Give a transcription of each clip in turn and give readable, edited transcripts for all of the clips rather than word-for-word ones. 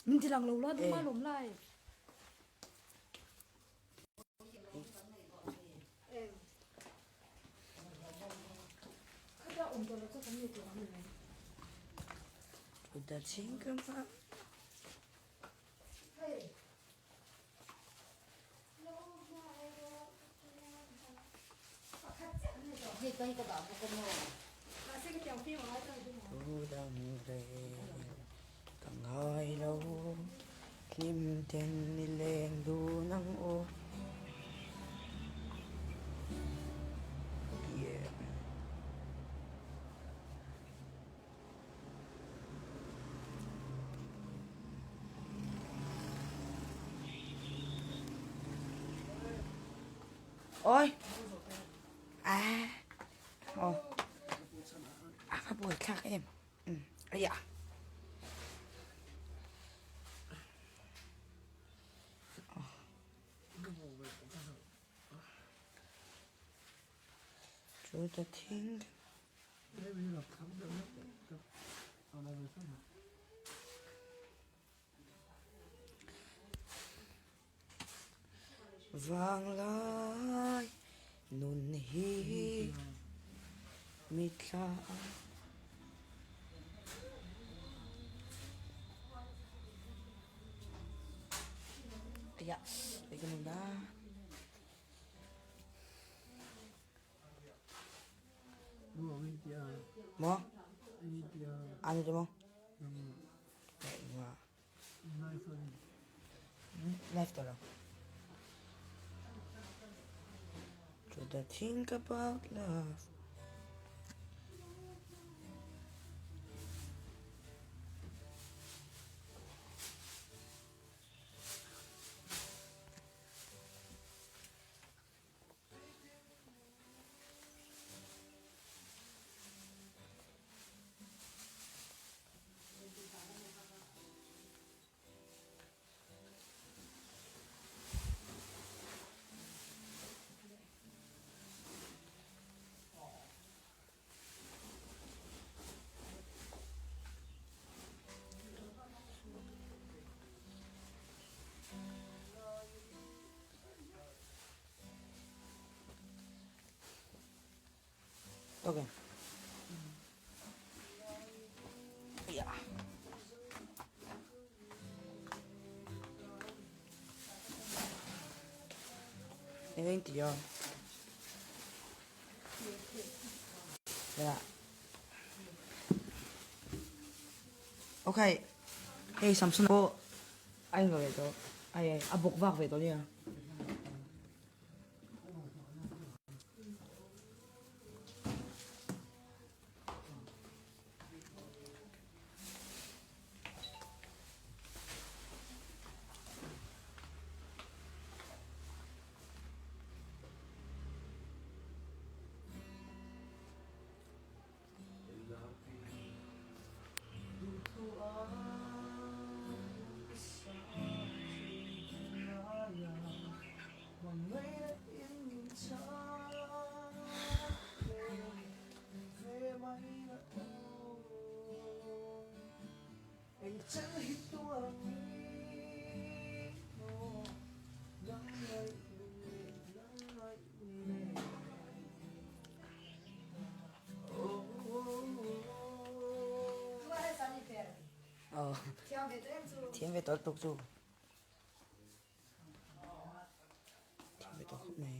Min ti lang lo la duma lawm lai. Ka ngai lo hlim ten ni leng dun ang aw. Yeah. Ôi. À. Ồ. À, phát buổi khác em. Ừ. Ây da. Chú ta thiên Vanglai nun hi mithla Aya, ay ganun na. Maw? Ano ti maw? Live tawh lo. To the think about love. Okay. Yeah. Eng ti a. Yeah. Okay. Hey Samson pawh a inlo leh tawh. Ai a bawk vak ve tawh nia. Thiam ve tawh lutuk chu. Thiam ve tawh khawp mai.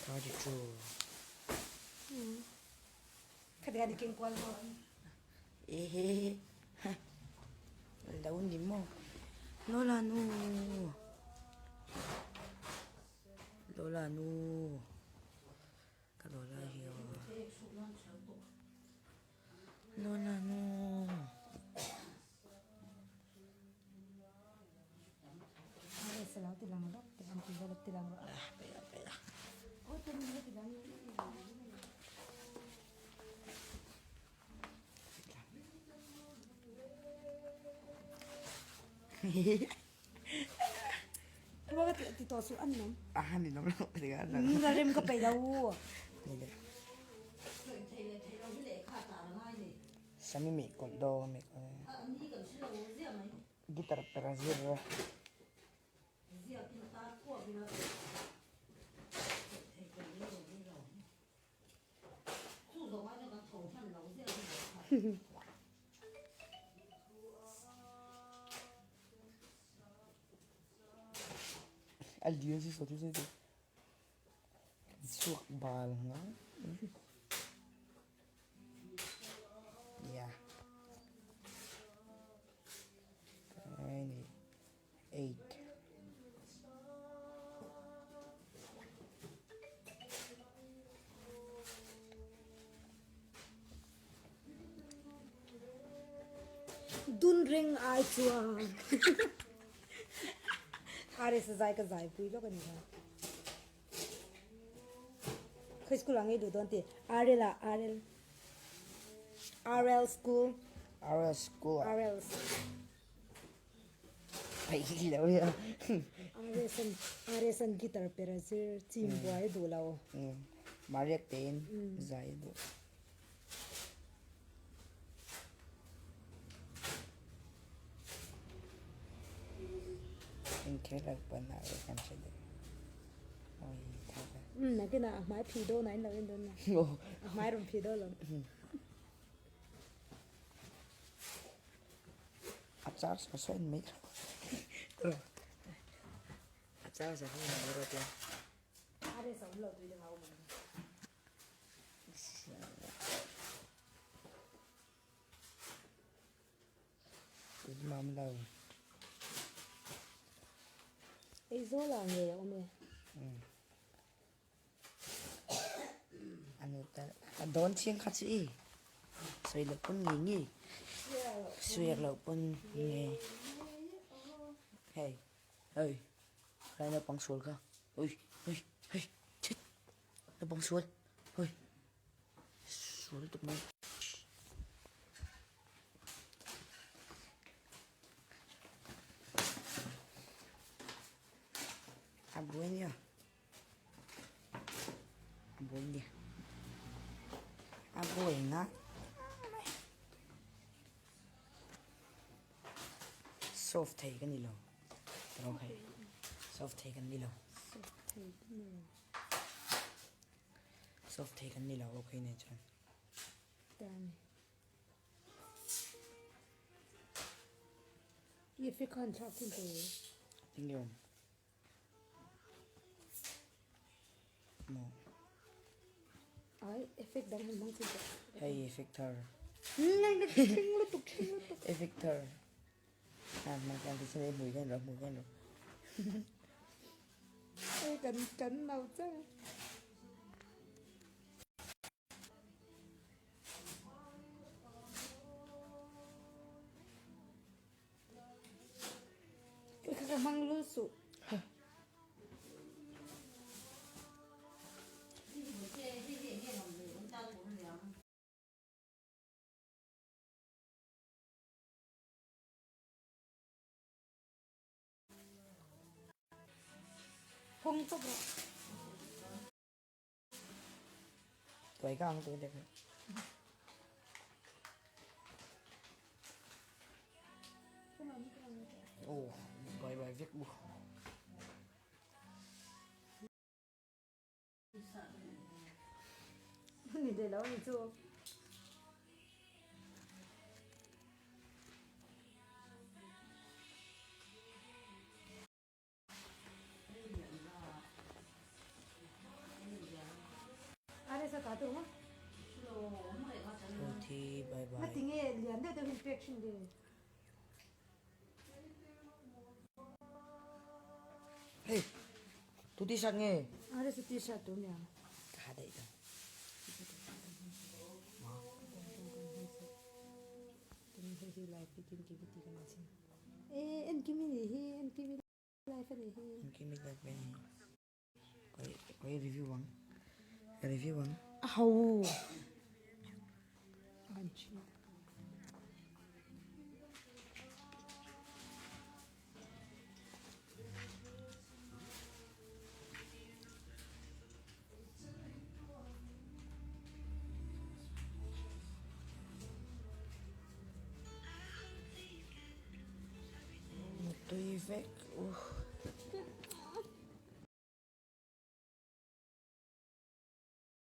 32. Ehe. Lo ni maw. Lola nu. Lola nu. Ka Lola hi aw. Lola nu. Ti tawh suh an awm. A han in awm lo Rem ka peih lo. Sami meh kawlh dawn meh kawlh guitar per a zir a. A lian si sawt si chhuak bal nga yeah 8. Dun reng ai chuan RS zai ka zai pui lawk a ni kha. Khawi school ah ngei duh dawn ti RL ah RL RL school RL school ah RL Paih lo ya. RS an RS an guitar per a zir chim buai duh lo. Mariak tein zai duh. Inkhel ak pan ah kan hre deuh. Oi tha ka. Nakin ah a hmai phi dawn ah in lo en dawn na. A hmai rawn phi dawn lo. A char sa sa in mai ro. A char sa sa in mai ro tia. Are sa um lo tui ding a um. Tui mam lo. Ei zawl ah nge a awm e. A dawn chiang kha chu i sawi loh pawn ngei ngei sawi loh pawn nge hei hei helai naupang sual kha ui ui hei chhit naupang sual ui sual lutuk mai. A buai nia. A buai nia. A buai nga. Soft thei ka ni lo. Tawng khai. Soft thei kan ni lo. Soft thei kan ni lo. Soft thei kan ni lo okay nei chuan. Tani. I fi khan thlak thin tur. Ting yom. Maw. Ai effect dang han hmang chin tawh. Hei effect thar. Thing lutuk thing lutuk. Effect thar. Ha hmang kan ti chin ei hmui kan ro hmui kan ro. Ei kan kan nau che. Ka ka hmang lul suh. Phung chawp rawh. Tuai ka ang tu dek. Oh, bye bye vek bu. Ni de lo ni chu. Thi bye bye. Tinge lian deuh deuh in pek thin le. Hey, tu t-shirt nge? Are sa t-shirt tu nia. Ka ha daih ta. E en kimi ni hi en kimi life ani hi. En kimi life ani hi. Koi koi review ang. Review ang. A ho. An chi. Tui vek uh.